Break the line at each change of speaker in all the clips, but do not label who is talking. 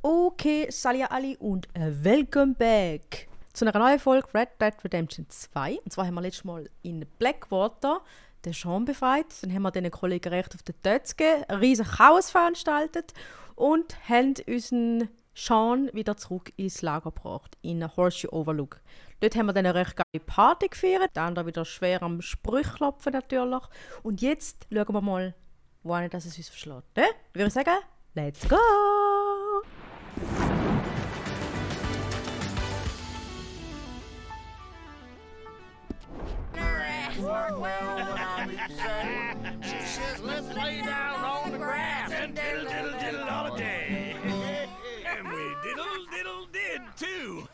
Okay, salut alle und welcome back zu einer neuen Folge Red Dead Redemption 2. Und zwar haben wir letztes Mal in Blackwater den Sean befreit. Dann haben wir den Kollegen recht auf den Tod gegeben, ein riesen Chaos veranstaltet und haben unseren Sean wieder zurück ins Lager gebracht, in Horseshoe Overlook. Dort haben wir dann eine recht geile Party gefeiert, der andere wieder schwer am Sprüchklopfen natürlich. Und jetzt schauen wir mal, wohin das es uns verschlägt. Ne? Würde ich sagen, let's go!
She says, let's lay down on the grass and diddle, diddle, diddle all day. And we diddle, diddle, did too.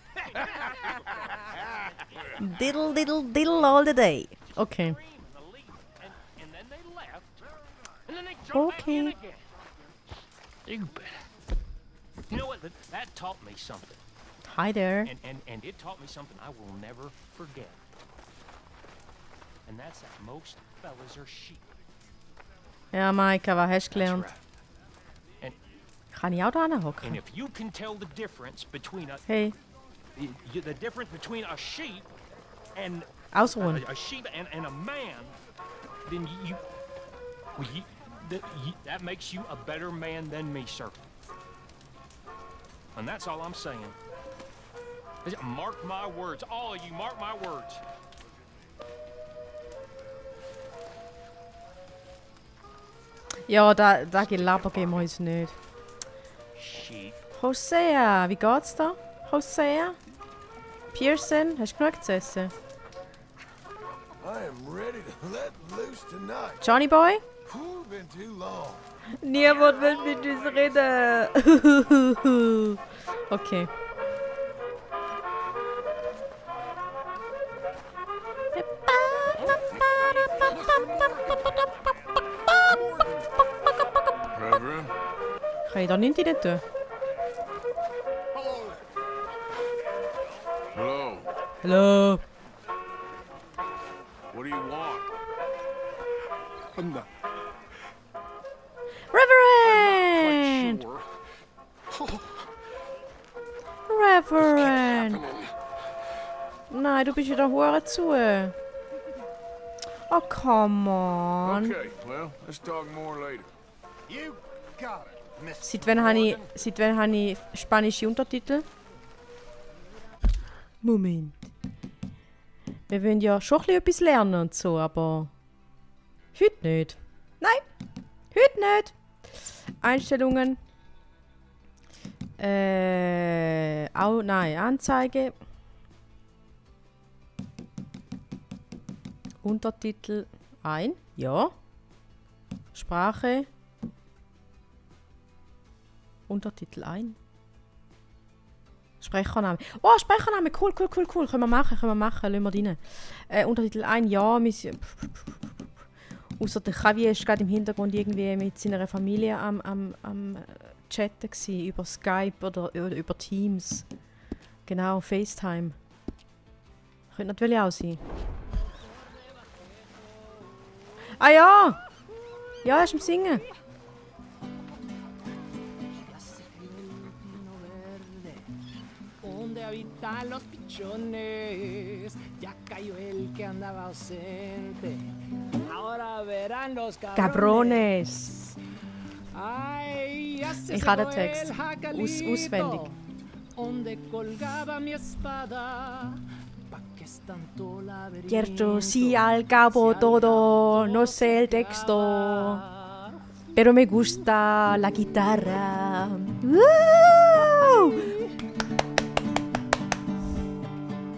Diddle, diddle, diddle all the day. Okay.
And then they left. And then they jumped back in
Okay.
again. You bet. You know what? That taught me something.
Hi there.
And it taught me something I will never forget. And that's that most fellas are sheep.
Ja, Maika, was hast du
That's
gelernt?
right. And
Kann ich auch da
and
hocken?
if you can tell the difference between
Hey,
the difference between a sheep and
ausruhen.
a sheep and a man, then that makes you a better man than me, sir. And that's all I'm saying. Mark my words, all of you, mark my words.
Ja, da Gelaber geben wir uns nicht.
Sheep.
Hosea, wie geht's da? Hosea? Pearson, hast du genug zu essen?
I am ready to let loose tonight.
Johnny Boy?
Been too long.
Niemand will mit uns reden. Okay.
Reverend?
Kann ich da nichts rein tun?
Hello.
Hallo.
What do you want? I'm not
Reverend!
sure.
Reverend! Nein, du bist wieder hure zu. Oh, come on.
Okay, well, let's talk more later.
You got it, Miss.
Seit wann habe ich spanische Untertitel? Moment. Wir wollen ja schon ein bisschen etwas lernen und so, aber heute nicht. Nein, heute nicht. Einstellungen. Nein, Anzeige. Untertitel ein. Ja. Sprache. Untertitel ein. Sprechername. Oh, Sprechername. Cool. Können wir machen. Lassen wir rein. Untertitel ein. Ja. Außer der Javier ist gerade im Hintergrund irgendwie mit seiner Familie am Chatten gsi, über Skype oder über Teams. Genau, FaceTime. Könnte natürlich auch sein. Ah ja! Ja, er ist am Singen.
Donde habitan los pichones, ya cayó el que andaba ausente. Ahora verán los
Cabrones.
Ay, ya se
Ich habe
secó
den Text
el jacalito,
auswendig.
Donde colgaba mi espada. Pa' que es tanto laberinto.
Cierto, sí al cabo todo, no sé el texto, pero me gusta la guitarra. Woo!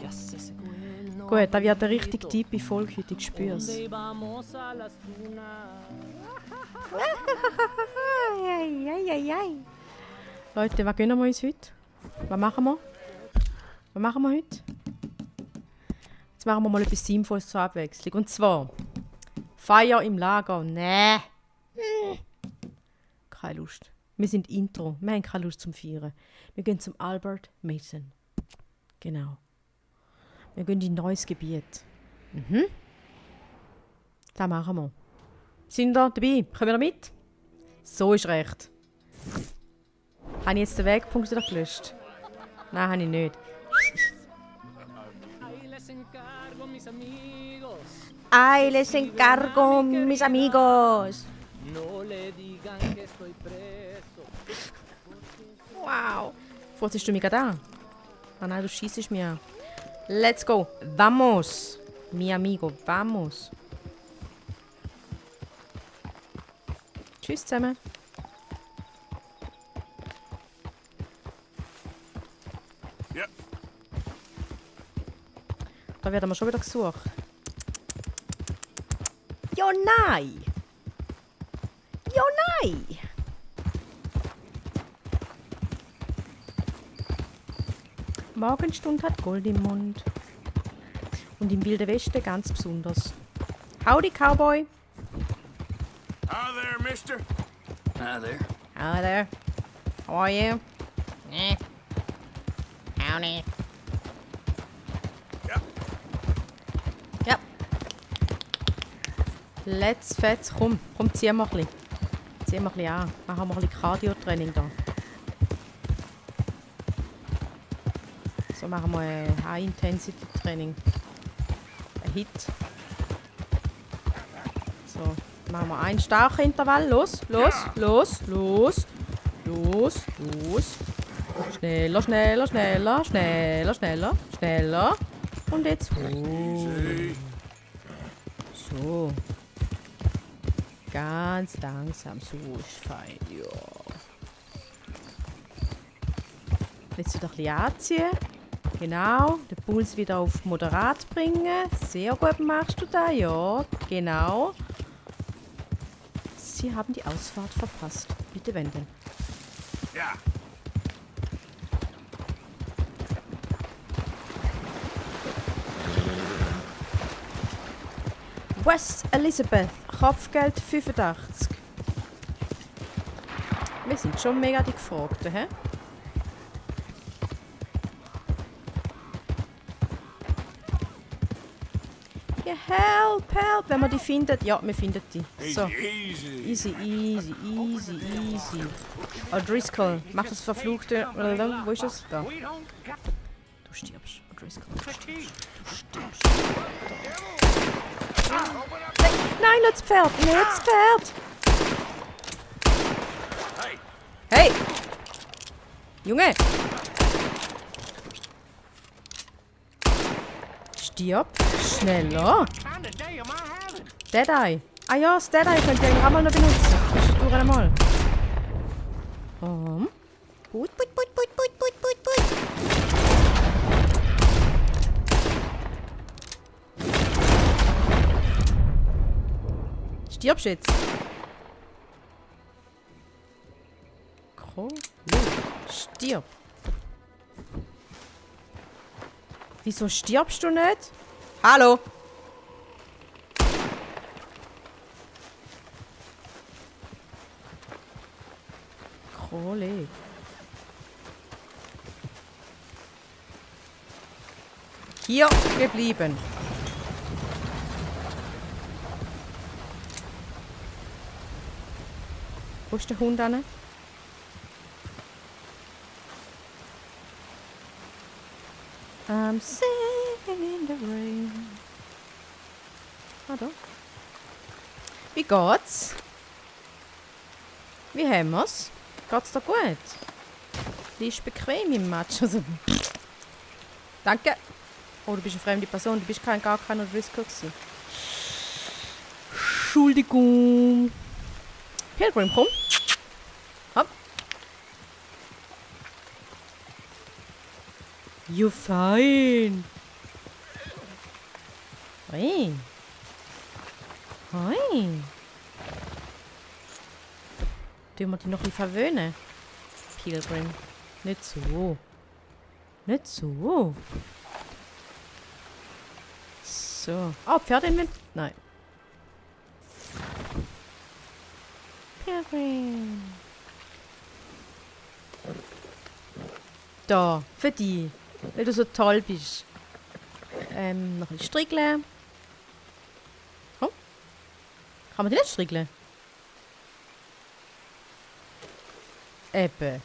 Ya se secó el no.
Gut, das wird eine richtig tiefe Folge heute, ich spür's.
Donde vamos a las dunas.
Leute, was gönnen wir uns heute? Was machen wir? Was machen wir heute? Jetzt machen wir mal etwas Sinnvolles zur Abwechslung. Und zwar Feier im Lager. Nee. Keine Lust. Wir sind Intro. Wir haben keine Lust zum Feiern. Wir gehen zum Albert Mason. Genau. Wir gehen in ein neues Gebiet. Das machen wir. Sind ihr dabei? Kommen wir mit? So ist recht. Habe ich jetzt den Wegpunkt wieder gelöscht? Nein, habe ich nicht.
Ahí les encargo, mis amigos.
Ay, les encargo, mis amigos.
No le digan que estoy preso.
Wow. Furzest du mich gerade an? Ah nein, du schießt mir an. Let's go. Vamos. Mi amigo, vamos. Tschüss zusammen.
Yep.
Da werden wir schon wieder gesucht. Ja, nein! Ja, nein! Morgenstund hat Gold im Mund. Und im Wilden Westen ganz besonders. Howdy, Cowboy!
Hi there, mister.
Hi there.
Hello there. How are you? Howdy.
Yep.
Ja. Let's fetz, komm, zieh mal ein bisschen. Zieh mal ein bisschen an. Machen wir ein bisschen Cardio-Training da. So machen wir ein High-Intensity-Training. Ein Hit. So, machen wir einen starken Intervall. Los. Schneller. Und jetzt.
Easy.
So. Ganz langsam. So ist fein. Ja. Jetzt wieder ein bisschen anziehen. Genau. Den Puls wieder auf moderat bringen. Sehr gut machst du da. Ja, genau. Sie haben die Ausfahrt verpasst. Bitte wenden.
Ja.
West Elizabeth, Kopfgeld 85. Wir sind schon mega die Gefragten, hä? Ja, help! Wenn wir die finden. Ja, wir finden die. So.
Easy.
Easy. O'Driscoll, mach das verfluchte. Wo ist es? Da.
We don't got
Du stirbst, O'Driscoll.
the key.
Nein, nicht das Pferd! Nicht das Pferd!
Hey.
Hey! Junge! Stirb! Schneller!
Kind of day am I having?
Deadeye! Ah ja, das Deadeye könnt ihr eigentlich auch mal noch benutzen. Zwischendurch einmal. Gut. Stirbst du jetzt? Stirb. Wieso stirbst du nicht? Hallo? Kollege. Hier geblieben. Wo ist der Hund an? I'm singing in the rain. Ah, da. Wie geht's? Wie haben wir's? Geht's dir gut? Bist du bequem im Match? Also, danke. Oh, du bist eine fremde Person. Du bist gar kein O'Driscoll gewesen. Entschuldigung. Pilgrim, komm. Hopp. You fine. Hey. Hi. Tun wir die noch ein bisschen verwöhnen? Pilgrim. Nicht so. Nicht so. So. Oh, Pferdeinvent. Nein. Pilgrim. Da, für dich. Weil du so toll bist. Noch ein bisschen strickeln. Komm. Kann man die nicht strickeln? Eben.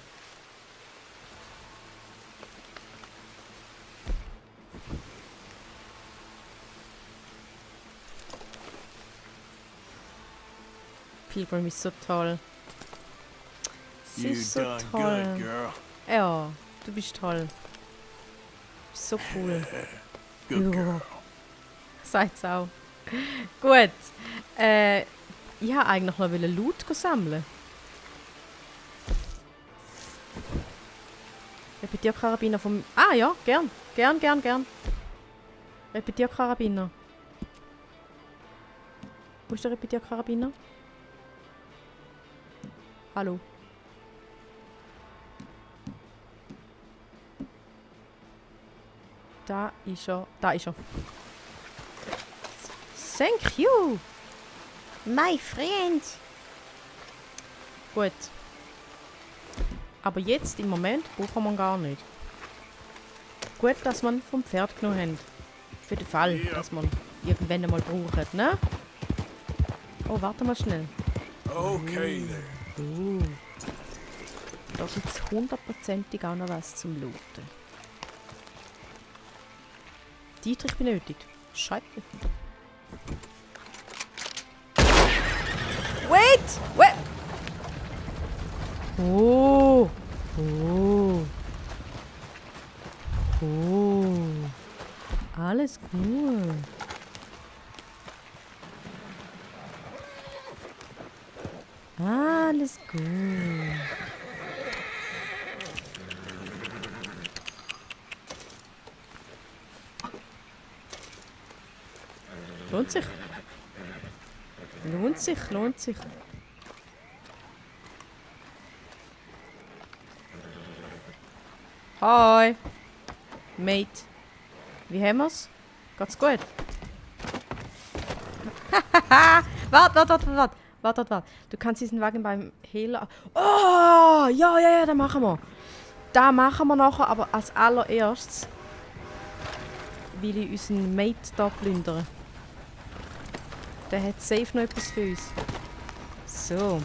Pilgrim ist so toll. Sie
You
ist so
done
toll.
good, girl.
Ja, du bist toll. So cool.
Good
Ja.
girl.
Sagt's auch. Gut. Ich wollte eigentlich noch Loot sammeln. Repetierkarabiner vom... Ah ja, gern. Gern. Repetierkarabiner. Wo ist der Repetierkarabiner? Hallo. Da ist er. Thank you, my friend. Gut. Aber jetzt im Moment brauchen wir ihn gar nicht. Gut, dass wir ihn vom Pferd genommen haben. Für den Fall, dass wir ihn irgendwann einmal brauchen, ne? Oh, warte mal schnell.
Okay there.
Da gibt es hundertprozentig auch noch was zum Looten. Dietrich benötigt. Scheiße. Wait! Oh! Alles gut. Alles gut. Lohnt sich. Lohnt sich. Hi. Mate. Wie haben wir's? Geht's gut? Warte. Du kannst diesen Wagen beim Hehler... Oh! Ja, das machen wir. Das machen wir nachher, aber als allererstes will ich unseren Mate da plündern. Der hat safe noch etwas für uns. So.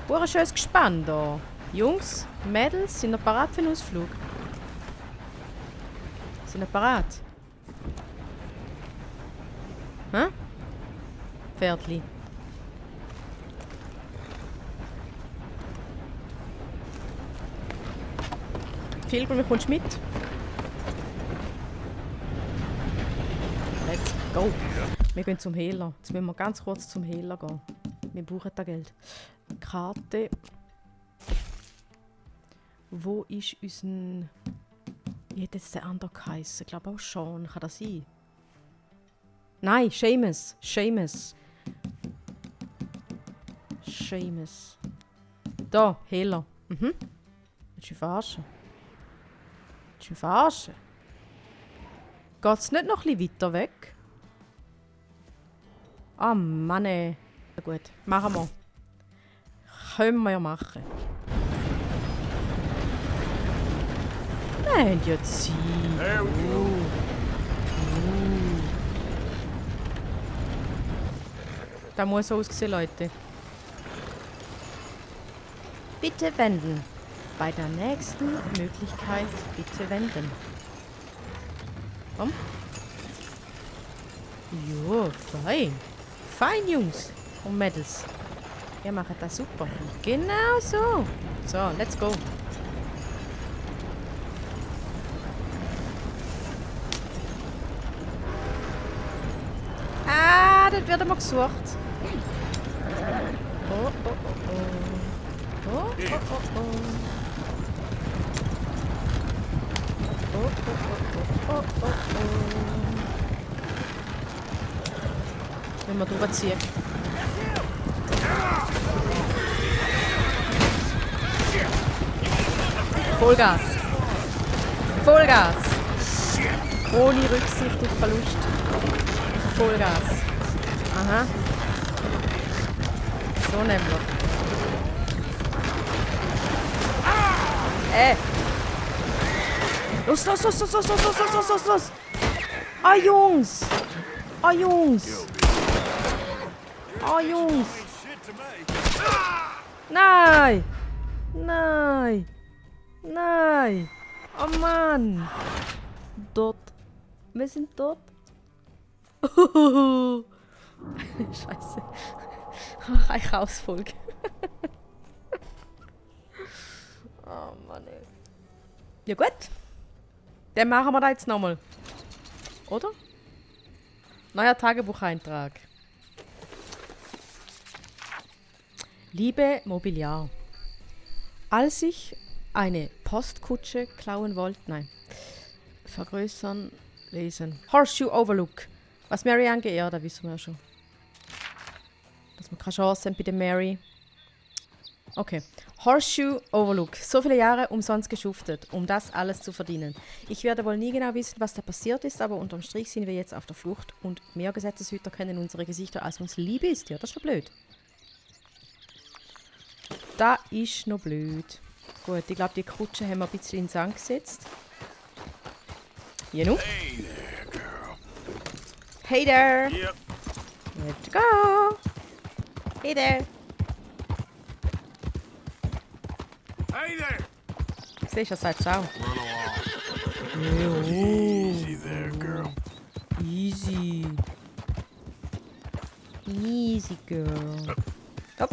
Ein schönes Gespann da. Jungs, Mädels, sind ihr parat für den Ausflug? Sind ihr parat? Hä? Pferdli. Pilgrim, kommst du mit? Let's go. Wir gehen zum Hehler. Jetzt müssen wir ganz kurz zum Hehler gehen. Wir brauchen das Geld. Karte. Wo ist unser... Wie hat jetzt der andere geheißen? Ich glaube auch Sean. Kann das sein? Nein, Seamus. Da, Hehler. Mhm. Willst du mich verarschen? Geht's nicht noch ein bisschen weiter weg? Ah, Mann, ey. Na gut, machen wir. Können wir ja machen. Nein, ja Zeit.
There we go.
Das muss so aussehen, Leute. Bitte wenden. Bei der nächsten Möglichkeit bitte wenden. Komm. Jo, fein. Fein, Jungs und Mädels. Ihr macht das super. Genau so. So, let's go. Ah, das wird immer gesucht. Oh. Wenn wir drüber ziehen. Vollgas. Ohne Rücksicht auf Verlust. Vollgas. Aha. So nämlich. Los! Ah, Jungs! Nein! Oh Mann! Dort. Wir sind dort. Scheiße. Eine Rausfolge. Oh Mann, ey. Ja gut. Dann machen wir das jetzt nochmal. Oder? Neuer Tagebucheintrag. Liebe Mobiliar. Als ich eine Postkutsche klauen wollte, nein, vergrößern, lesen. Horseshoe Overlook. Was Mary angeht, ja, da wissen wir ja schon. Dass wir keine Chance haben bei der Mary. Okay. Horseshoe Overlook. So viele Jahre umsonst geschuftet, um das alles zu verdienen. Ich werde wohl nie genau wissen, was da passiert ist, aber unterm Strich sind wir jetzt auf der Flucht und mehr Gesetzeshüter kennen unsere Gesichter, als uns lieb ist. Ja, das ist schon blöd. Da ist noch blöd. Gut, ich glaube, die Kutsche haben wir ein bisschen in den Sand gesetzt. Jenu.
Hey there, girl.
Hey there.
Yep.
Let's go. Hey there.
Hey there.
Siehst du, das sagt es auch.
Run along. Easy there, girl.
Easy. Easy, girl. Hopp.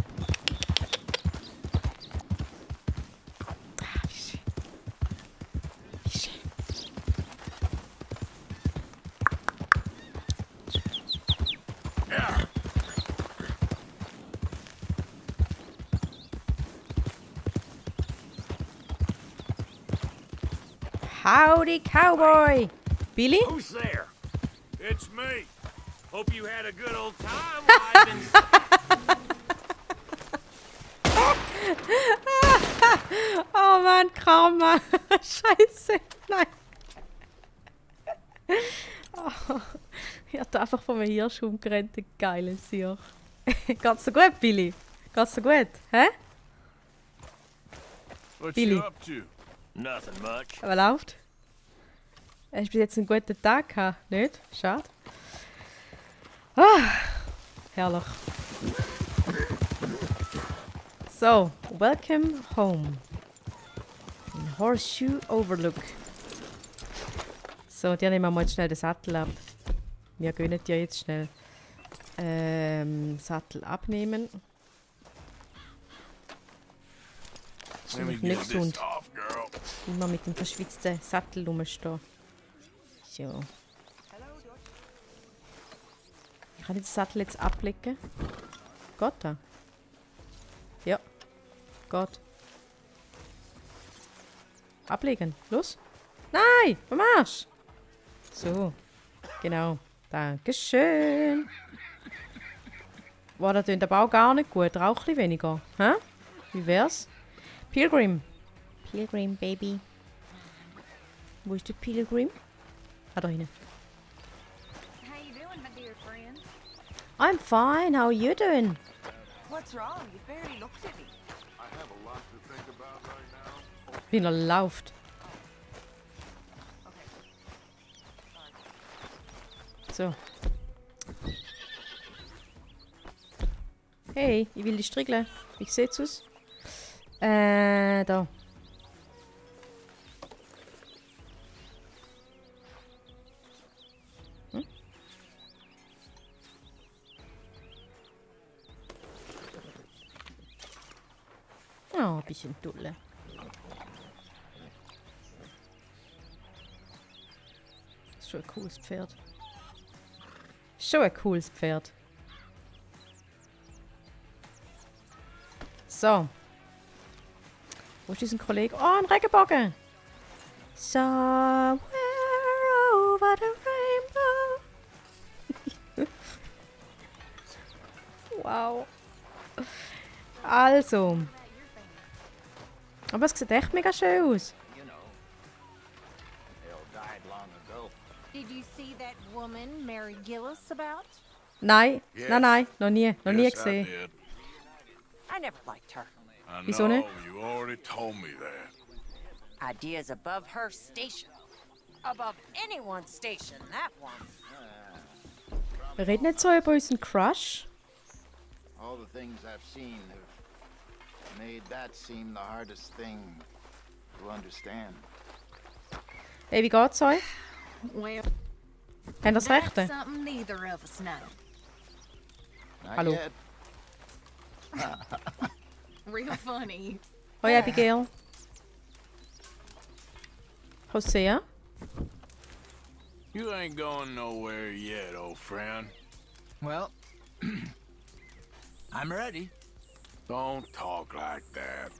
Wie schön. Wie schön.
Yeah.
Howdy, cowboy. Billy?
Who's there? It's me. Hope you had a good old time while I've been...
Oh Mann, Karma. Scheiße. Nein. Oh, ich hatte einfach von mir Hirsch umgerannt. Geile Sieg. Geht's so gut, Billy? Geht's so gut? Hä?
What
Billy.
you up to?
Nothing much.
Was läuft? Hast du jetzt einen guten Tag gehabt? Nicht? Schade. Ah, herrlich. So, welcome home. Horseshoe Overlook. So, dir nehmen wir mal jetzt schnell den Sattel ab. Wir gönnen dir jetzt schnell Sattel abnehmen. Das
Let me
ist
get
nicht
this
gesund.
off, girl.
Immer mit dem verschwitzten Sattel rumstehen. So. Kann ich den Sattel jetzt ablegen? Geht da? Ja. Geht. Ablegen. Los. Nein! Vom Arsch! So. Genau. Dankeschön. War da tönt aber auch gar nicht gut. Rauch ein bisschen weniger. Hä? Wie wär's? Pilgrim. Pilgrim, Baby. Wo ist der Pilgrim? Ah, da hinten.
How you doing, my dear friend?
I'm fine. How are you doing?
What's wrong? You barely looked at me.
I have a lot to think about right now.
Wie er läuft. So. Hey, ich will die strickeln. Wie sieht's aus? Da. Oh, ein bisschen Dulle. Ist schon ein cooles Pferd. Schon ein cooles Pferd. So. Wo ist unser Kollege? Oh, ein Regenbogen. Somewhere over the rainbow. Wow. Also. Aber es sieht echt mega schön aus.
You know, Bill died long ago.
Did you see that woman, Mary Gillis, about?
Nein,
Yes.
nein, noch nie
Yes,
gesehen.
I did.
I never liked her.
I
Wieso
know,
nicht?
you already told me that.
Ideas above her station. Above anyone's station, that one.
Wir reden nicht so über unseren Crush.
All the things I've seen have made that seem the hardest thing to understand.
Hey, wie geht's euch?
Well,
Haben das Rechte?
Something neither of us know.
Not
Hello.
yet.
Real funny.
Hoi Abigail. Hosea.
You ain't going nowhere yet, old friend.
Well, I'm ready.
Don't talk like that.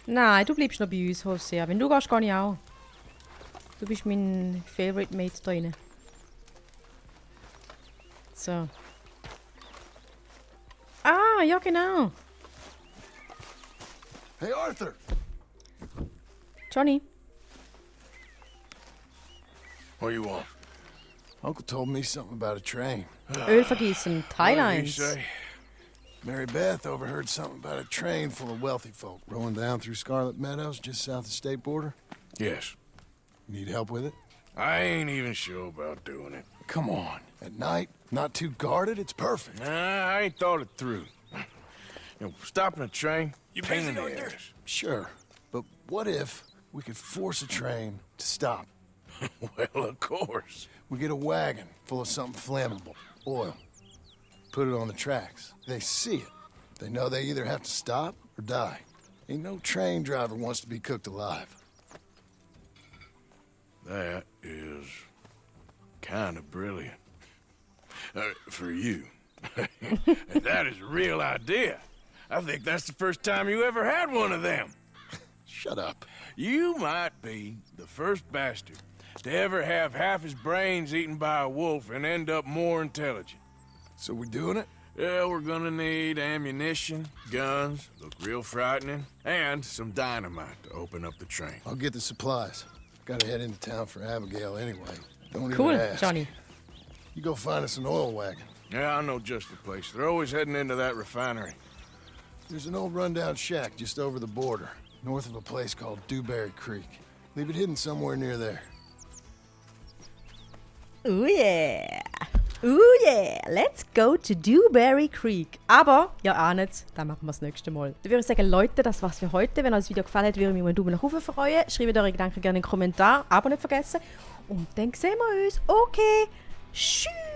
Nein, du bleibst noch bei uns, Hosea. Wenn du gehst, gehe ich auch. Du bist mein Favorite Mate da drin. So. Ah, ja genau.
Hey, Arthur!
Johnny.
What you want?
Uncle told me something about a train.
Öl vergießen.
What did he
Thailand.
say?
Mary Beth overheard something about a train full of wealthy folk rolling down through Scarlet Meadows just south of the state border.
Yes.
Need help with it?
I ain't even sure about doing it.
Come on. At night, not too guarded, it's perfect.
Nah, I ain't thought it through. You know, stopping a train, pain in the ass.
Sure. But what if we could force a train to stop?
Well, of course.
We get a wagon full of something flammable, oil. Put it on the tracks. They see it. They know they either have to stop or die. Ain't no train driver wants to be cooked alive.
That is kind of brilliant. For you. That is a real idea. I think that's the first time you ever had one of them.
Shut up.
You might be the first bastard to ever have half his brains eaten by a wolf and end up more intelligent.
So we doing it?
Yeah, we're gonna need ammunition, guns, look real frightening, and some dynamite to open up the train.
I'll get the supplies. Gotta head into town for Abigail anyway. Don't
Cool,
even ask.
Johnny.
You go find us an oil wagon.
Yeah, I know just the place. They're always heading into that refinery.
There's an old rundown shack just over the border, north of a place called Dewberry Creek. Leave it hidden somewhere near there.
Oh yeah. Oh yeah. Let's go to Dewberry Creek. Aber, ihr ahnt, das machen wir das nächste Mal. Dann würde ich sagen, Leute, das war's für heute. Wenn euch das Video gefallen hat, würde ich mich über einen Daumen nach oben freuen. Schreibt eure Gedanken gerne in den Kommentar. Abo nicht vergessen. Und dann sehen wir uns. Okay. Tschüss.